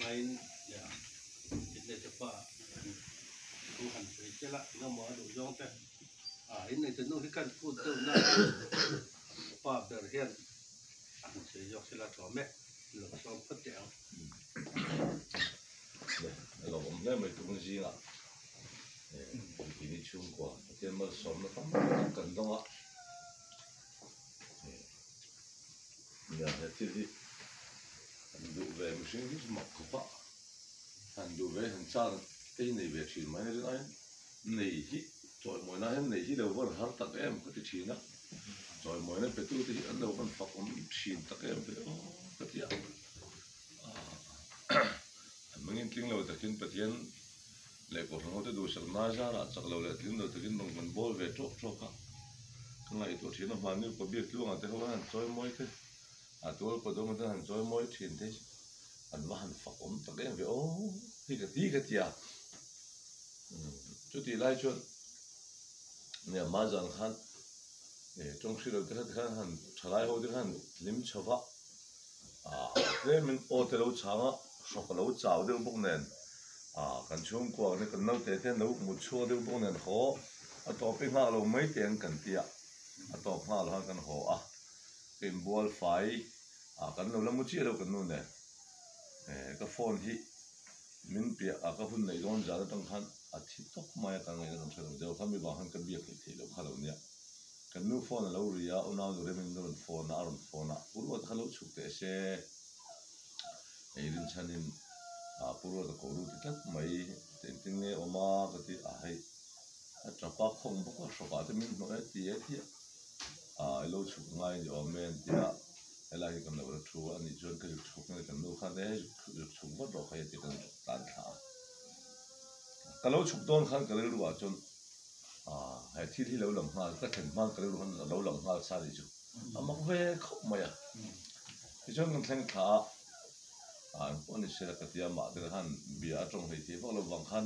Hmain leh in nei te pa thu han sawi sela engemaw a duh zawng te ah in nei te nu hi kan phut deuh na a pa ber hian a han sawi zawk sela tlawm e lo sawm phawt teh ang. A lo awm hle mai tung zingah Engtini chhungkua Pathian malsawmna tam tak kan dawng a. Nia he thil hi han duh ve mihring hi chu mak khawp a, han duh ve han char te hi nei ve thin mai na chuan nei hi chawimawina hian nei hi lo van har tak em ka ti thin a, chawimawina pe tu te hi an lo van fak awm thin tak em ve aw ka ti a, an mangin tling lo takin Pathian leh kohhran ho te duhsak nai zarah chak lo leh tling lo takin rawn kan bawl ve tawk tawk a, ka ngaihtuah thin a hmanni upa biak tluangah te ho an han chawi mawi te, a tual upa dawngah te an han chawi mawi thin te an va han fak awm tak em ve aw hi ka ti ka ti a, chutih lai chuan nia hma zan khan tawng hri lo te kha tikhan han thalai ho te khan hlim chho va, tlemin aw te lo chang a, hrawk a lo chau deuh bawk nen. Ah, kan chhungkua nia kan naute te hian lo mut chhuak deuh bawk nen haw a tawp i nghak lo mai teh ang kan ti a, a tawp nghak lo khan kan haw a, ka inbual fai ah kan lo la mu chiah lo kan nu nen eh ka phone hi min piah a ka hun neih dawn zan atang khan a thi tawp mai a kan ngaihna kan hre lo deuh kha mi vang khan ka biak theih theih loh kha lo nia, kan nu phone a lo ri a unau nu remin a rawn phone a a rawn phone a pu ruata kha lo chhuk teh se. Ei rinchhanin ah Pu Ruata ko ru ti tlat mai, engtin nge awm a ka ti a hei a tap a khawng bawk a hrawkah te min hnawh e ti e ti a ah i lo chhuk ngai ni awm e an ti a helai hi kan lo la thu a nih chuan ka zuk chhuk nge kan nu khan e zuk chhuk vat rawh kha hei ti kan zuk tan thla a ka lo chhuk dawn khan ka rilru ah chuan ah he thil hi lo lang nghal ka thlen hma ka rilru khan a lo lang nghal sa nih chu a mak ve khawp mai a tichuan kan thleng thla a ah eng pawh ni se la ka ti a mah te khan bia a tawng hlei thei vak lo vang khan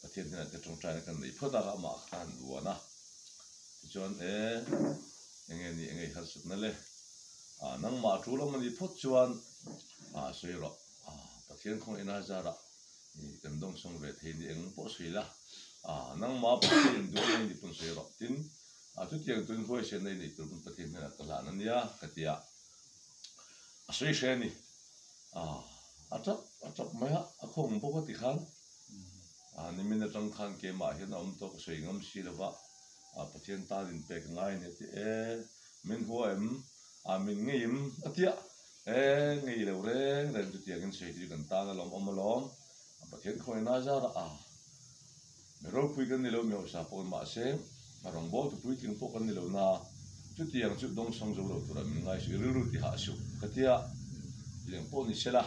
Pathian hnenah te tawngtaina kan nei phawt a amah kha han buan a tichuan e enge ni enge i harsatna le ah nangmah a tul awm a nih phawt chuan ah sawi rawh ah Pathian khawngaih na zarah kan dawngsawng ve thei ni eng pawh sawi la ah nangmah Pathian in duh a ni pawn sawi rawh tin A chutiang chuan huaisen na i neih tur pawn Pathian hnenah ka hlan a nia ka ti a, a sawi hre a ni. A tap a tap mai a, a khawng bawk a ti khan nimin atang khan keimah hian a awm tawh ka sawi ngam si lo va, Pathian tan inpek a ngai a ni a ti e, min hua em, min ngei em a ti a, e ngei lo reng reng chutiangin sawi chu kan tan a lawmawm alawm, Pathian khawngaih nai zarah a. Mi ropui kan ni lo, mi hausa pawh mahse a rawngbâwl tu puitling pawh kan ni lo na, chutiang chu dawngsawng zo lo tura min ngai suh, i rilru ti hah suh ka ti a, chutiang pawh ni sela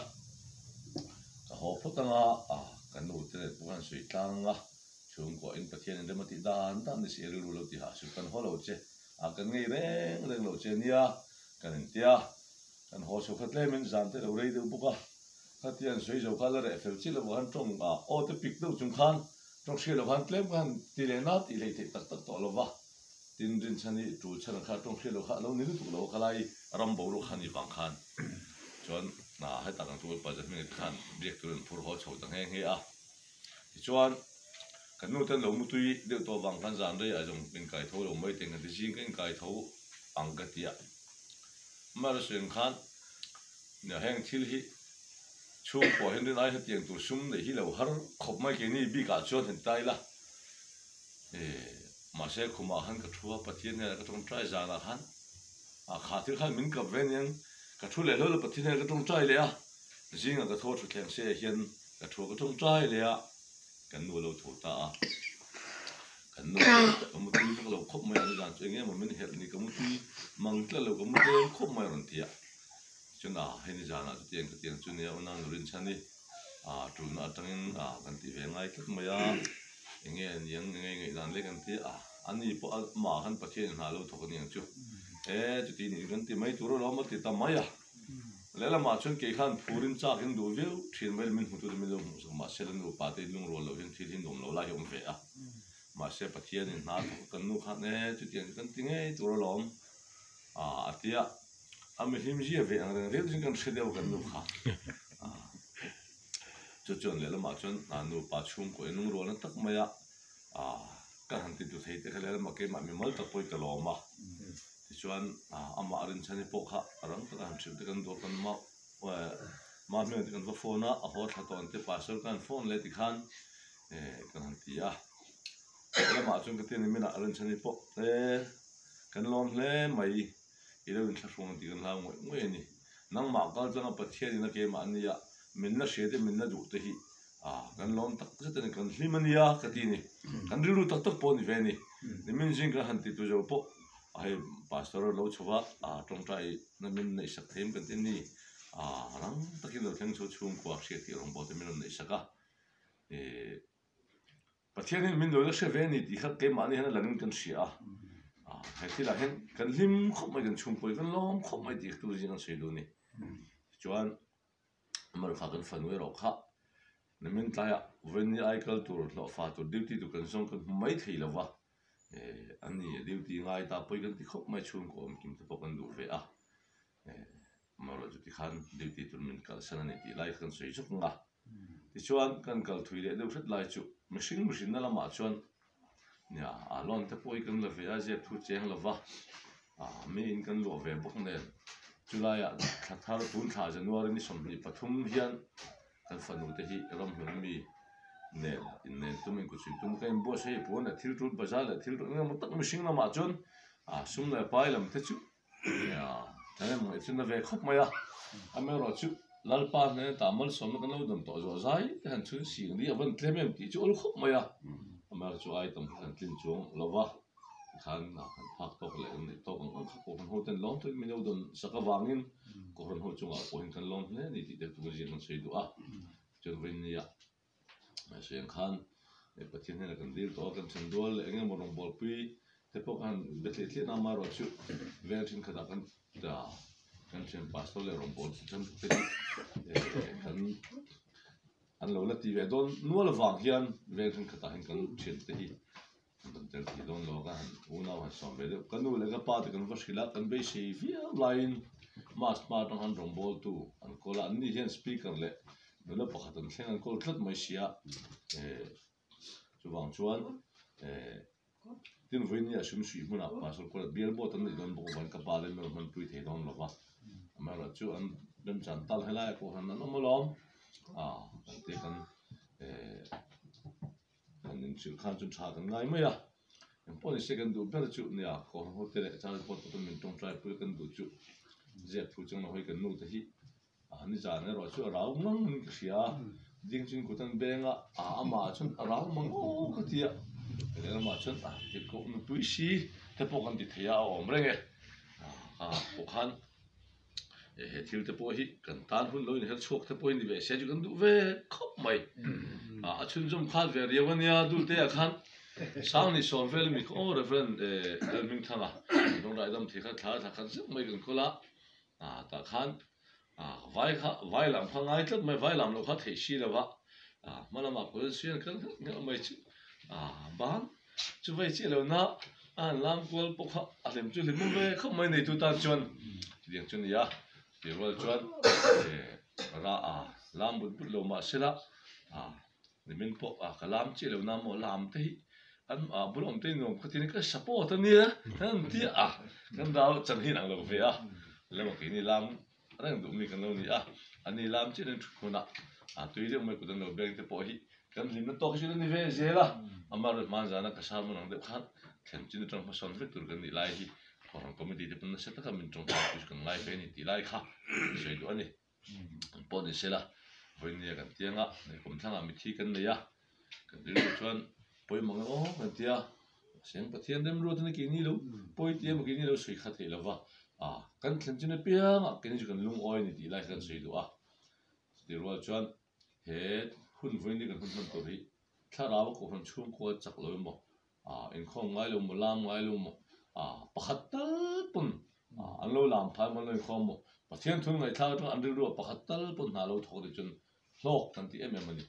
ka haw phawt anga ka nu te leh pawh khan sawi tlang a, chhungkua in Pathian in rem a tih dan dan ni si, i rilru lo ti hah suh, kan haw lo che a, kan ngei reng reng lo che nia kan inti a, kan haw chho kha tlemin zan te lo rei deuh bawk a. Khatia an sawi zo kha la reh fel chiah lo khan tawng a aw te pik deuh chung khan tawng hriat loh khan tlem khan ti leh na tih hlei theih tak tak tawh lo va. Tin rinchhan hi tul chhan kha tawng hriat loh kha a lo ni lutuk lo a khalai ram boruak kha ni vang khan chuan hetah kan tul pa Zahming te khan biak turin an phur haw chho ta nghe nghe a. Tichuan kan nu ten lo mutui deuh tawh vang khan zan rei ah zawng inkai tho lo mai teng ka ti zing ka inkai tho ang ka ti a. Amaherawhchu khan Nia heng thil hi chhungkua hian rin ai hetiang tur sum neih hi lo har khawp mai keini bikah chuan han tai la mahse khumah khan ka thu a Pathian hnenah ka tawngtai zanah khan a kha thil khan min kap ve aniang ka thu leh hlawlh a Pathian hnenah ka tawngtai leh a zingah ka tho thutthleng se hian ka thu a ka tawngtai leh a kan nu a lo tho ta a kan nu ka mutui vak lo khawp mai a nizan chu eng emaw min herh ni ka mutui mang tlat lo ka mutlem khawp mai a rawn ti a. Chun a, hei ni zanah chutiang khatiang chu nia unau nu rinchhan i ah tulna atangin ah kan ti ve ngai tlat mai a, enge a niang enge i ngaihdan lek an ti a, ani pawh a mah khan Pathian in hna lo thawk a niang chu e chuti niin kan ti mai tur alawm a ti ta mai a, lehlamah chuan kei khan phurin chak in duh viau thin mai min hmutu te min lo hmuh sak mahse la nupa te lungrual loh hian thil hi nuam lo lai hi a awm ve a, mahse Pathian in hna thawk kan nu khan e chutiang chu kan ti ngei tur alawm ah a ti a. A mihlim zia ve ang reng riau chu kan hre deuh kan nu kha. Chu chuan lehlamah chuan nupa chhungkaw in lungrualna tak mai a, ka han ti tu thei te kha lehlamah keimah mimal tak pawhin ka lawm a. Tichuan amah Rinchhani pawh kha rang taka han hrilh te kan duh a, kan ma hmel te kan va phone a, a haw thla tawh ang te pastor ka han phone leh tikhan kan han ti a. Lehlamah chuan ka ti a ni minah Rinchhani pawh kan lawm hle mai. I lo inthlahrung ang tih kan hlau ngawih ngawih a ni. Nangmah kal tlanga Pathian ina keimah a nia, min la hria te min la duh te hi kan lawm tak zet a ni, kan hlim a nia ka ti a ni. Kan rilru tak tak pawh a ni ve a ni. Nimin zing kan han ti tu zo pawh hei Pastor a lo chho va, tawngtai na min neihsak thei em kan ti a ni. Rang takin lo thleng chho chhungkua hriat tih rawngbawlte min rawn neihsak a. Pathianin min lo la hre ve a ni tih kha keimahni hian a langin kan hria a, he thilah hian kan hlim khawp mai, kan chhungkaw hi kan lawm khawp mai tih tu zing an sawi duh a ni. Tichuan Markha kan fanu erawh kha nimin tlaiah vawiin ai kal tur hlawhfa tur duty tur kan zawng kan hmu mai thei lo va, a ni duty ngai ta pawi kan ti khawp mai chhungkaw awmkim te pawh kan duh ve a, amaherawhchu chuti khan duty tur min kalsan a ni tih lai kha kan sawi zawk ang a. Tichuan kan kal thui leh deuh hret lai chu mihring mihrinna lamah chuan nia a loan te pawh hi kan la ve a, zep thu cheng lo va, miin kan luah ve bawk nen chulaiah thla thar tun thla January ni 23 hian kan fanu te hi ramhlun mi nen innen tum inkuchhui tum ka inbuatsaih hei puan leh thil tul bazar leh thil tul engemaw tak mihring lamah chuan sum leh pai lam te chu Nia, kan en ngaih chu na ve khawp mai a, amaherawhchu Lalpa hnena tah malsawmna kan lo dam tawh zawh zai te han chhun sing ri a van tlem em tih chu awl khawp mai a, amaherawhchu ai tam kha kan tlin chuang lo va, tikhan kan phak tawk leh kan neih tawk ang ang kha Kohhran ho ten lawm tawhin min lo dawn sak avangin Kohhran ho chungah pawhin kan lawm hle a ni tih te chu ka ziak kan sawi duh a, chuan vawiin Mahse ang khan Pathian hnenah kan dil tawh a, kan then dual leh eng emaw rawngbawlpui te pawh khan be thei thliah na amaherawh chu veng thenkhatah kan kan thian pastor leh rawngbawlpui te hi kan an lo la ti ve dawn nual avang hian veng thenkhatah hian kan thiante hi an rawn tel thei dawn lo a, kan han unau han sawm ve deuh. Ka nu leh ka pa te kan va hrilh a, kan beisei viau laiin mass hma atang khan rawngbawltu an kawl a, anni hian speaker leh nula pakhat an thleng an kawl tlat mai sia, eh chuvang chuan eh tin vawiin a sumsuih hmunah pastor kawla bial board an neih dawn bawk avangin ka pa leh nu hmanpui thei dawn lo va, amaherawhchu an remchan tal helaiah pawh han an awm alawm, ah kan tia kan eh. Kan inchilh khan chu tha kan ngai mai a, engpawh ni se kan duh ber chu nia Kohhran hote leh Church board te pawn min tawngtai pui kan duh chu ziak thu chang lo hawi kan nu te hi a nizan erawh chu a rau mang in ka hria a, ding chin kut an beng a, a amah chuan a rau mang aw ka ti a, lehlamah chuan a tirhkoh nupui si te pawh kan ti thei a a awm reng e, a pawh khan. He thil te pawh hi kan tan hun lo inher chhuak te pawh hi ni ve se chu kan duh ve khawp mai. A chhunzawm khan ve riau a nia Dulte ah khan Sangni sawm vel mi kha aw Reverend Lalhmingthanga rawng raidam thei kha thla thla khat zeuh mai kan kawl a, tah khan vai kha vai lam kha ngai tlat mai vai lam loh kha theih si lo va, hma lamah kawlh suian kal ngheuh ngheuh mai chu ban Chu vei chiah lo na a han lam kual pawh kha a hlim chu hlim ve khawp mai neitu tan chuan chutiang chu a ni a, tih rual chuan ra a lam but but lo mah sela nimin pawh ka lam chiah lo na maw lam te hi an bul awm te hi nuam khatin ka support a nia kan han ti a, kan dau chan hi inang lo ve a, lema keini lam reng duh mi kan lo ni a, ani lam chiah in thut hunah tui deuh mai kut an lo beng te pawh hi kan hlimna tawk hi chu la ni ve zel a, ama rawih hman zana ka sermon ang deuh khan thlen chin atang hmasawn vek tur kan nih lai hi Kohhran committee te pawn nasa taka min tawngtai pui chu kan ngai ve a ni tih lai kha kan sawi duh a ni. An pawh ni sela vawinia kan tiang a, kum thlangah mithi kan nei a, kan rilru chuan pawimawh nge aw kan ti a, Seng Pathian remruat a ni keini lo, pawi ti emaw keini lo sawi kha theih lo va, kan thlen chin apiangah keini chu kan lungawi a ni tih lai kha kan sawi duh a. Chutih rual chuan he hun vawiin kan hun hman tur hi thlarau kohhran chhungkua chak lo emaw, inkhawm ngai lo maw, lam ngai lo maw, pakhat tal pawn an lo lam phai emaw an lo inkhawm maw, Pathian thun ngaihthlak atanga an rilru ah pakhat tal pawn hna lo thawk tih chuan hlawk kan ti em em a ni.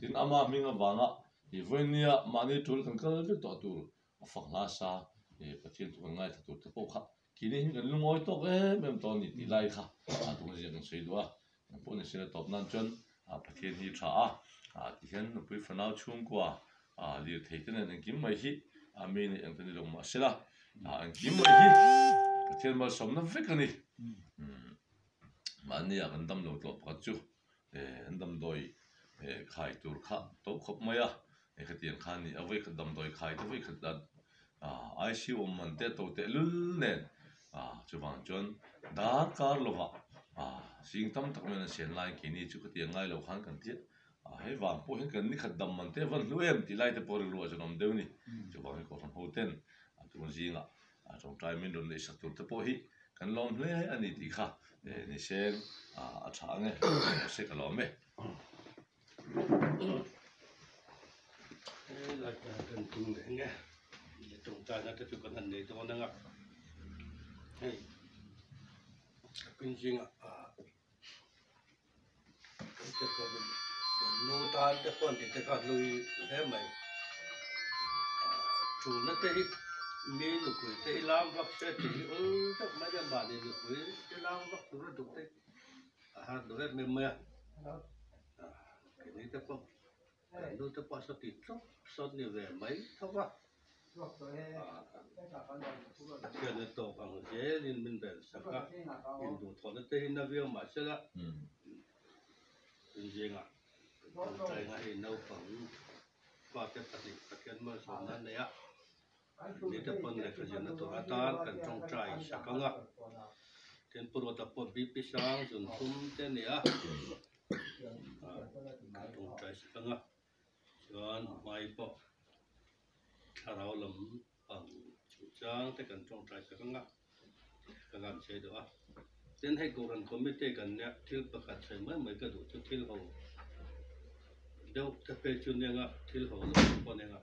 Tin, ama hming avanga i vawinia mahni tul kan kal vek tawh tur a fak hla sa Pathian chu kan ngaithla tur te pawh kha khini hi kan lungawi tawk em em tawh a ni tih lai kha a tung zia kan sawi duh a. Engpawh ni sela tawp nan chuan. Pathian hi tha a, tihian nupui fanau chhungkua lirthei te nen engkim mai hi mi nih ang te ni lo mahsela engkim mai hi Pathian malsawmna vek a ni. Mahnia kan damlo tlawh pakhat chu an damdawi khai tur kha to khawp mai a, khatiang khan ni a vawikhat damdawi khai te vawikhat ICU awm man te to tehlul nen chuvang chuan darkar lovah zing tam tak maiin an sian laiin keini chu khatiang ngai lo khan kan ti a, hei vang pawh hian kan nikhat dam man te van hlu em tih lai te pawh rilru ah chuan awm deuh a ni. Chuvang hi Kohhran ho ten tun zingah tawngtai min rawn neihsak tur te pawh hi kan lawm hle a ni tih kha ni seng a tha ang e, se ka lawm e. Kan tum leh nge tawngtaina te chu kan han nei dawn ang a, hei pinzingah kan te pawh kan nu tan te pawh an tih te kha hlui hle mai tulna te hi mi nupui te hi lam vak se tih hi awl deuh mai a mahni nupui te lam vak tur a duh te a har duh em em mai a keini te pawh kan nu te pawh saw ti tlawp sawt ni ve mai tho va Pathian a tawk ang zelin min rel sak a induhthawhna te hi na viau mahsela inzingah tawngtaina hei naupang fate pahnih Pathian malsawmna a nei a nite pawn lehkha zirna tur atan kan tawngtai sak ang a tin Pu Ruata pawh BP sang zun thum te a ni a kan tawngtai sak ang a chuan hmai pawh thlarau lam pang chungchang te kan tawngtai sak ang a ka ngan chei duh a tin hei Kohhran committee kan nia thil pakhat sawi mai mai ka duh chu thil ho deuh te phei chu nia nga thil ho lo pawh nia nga.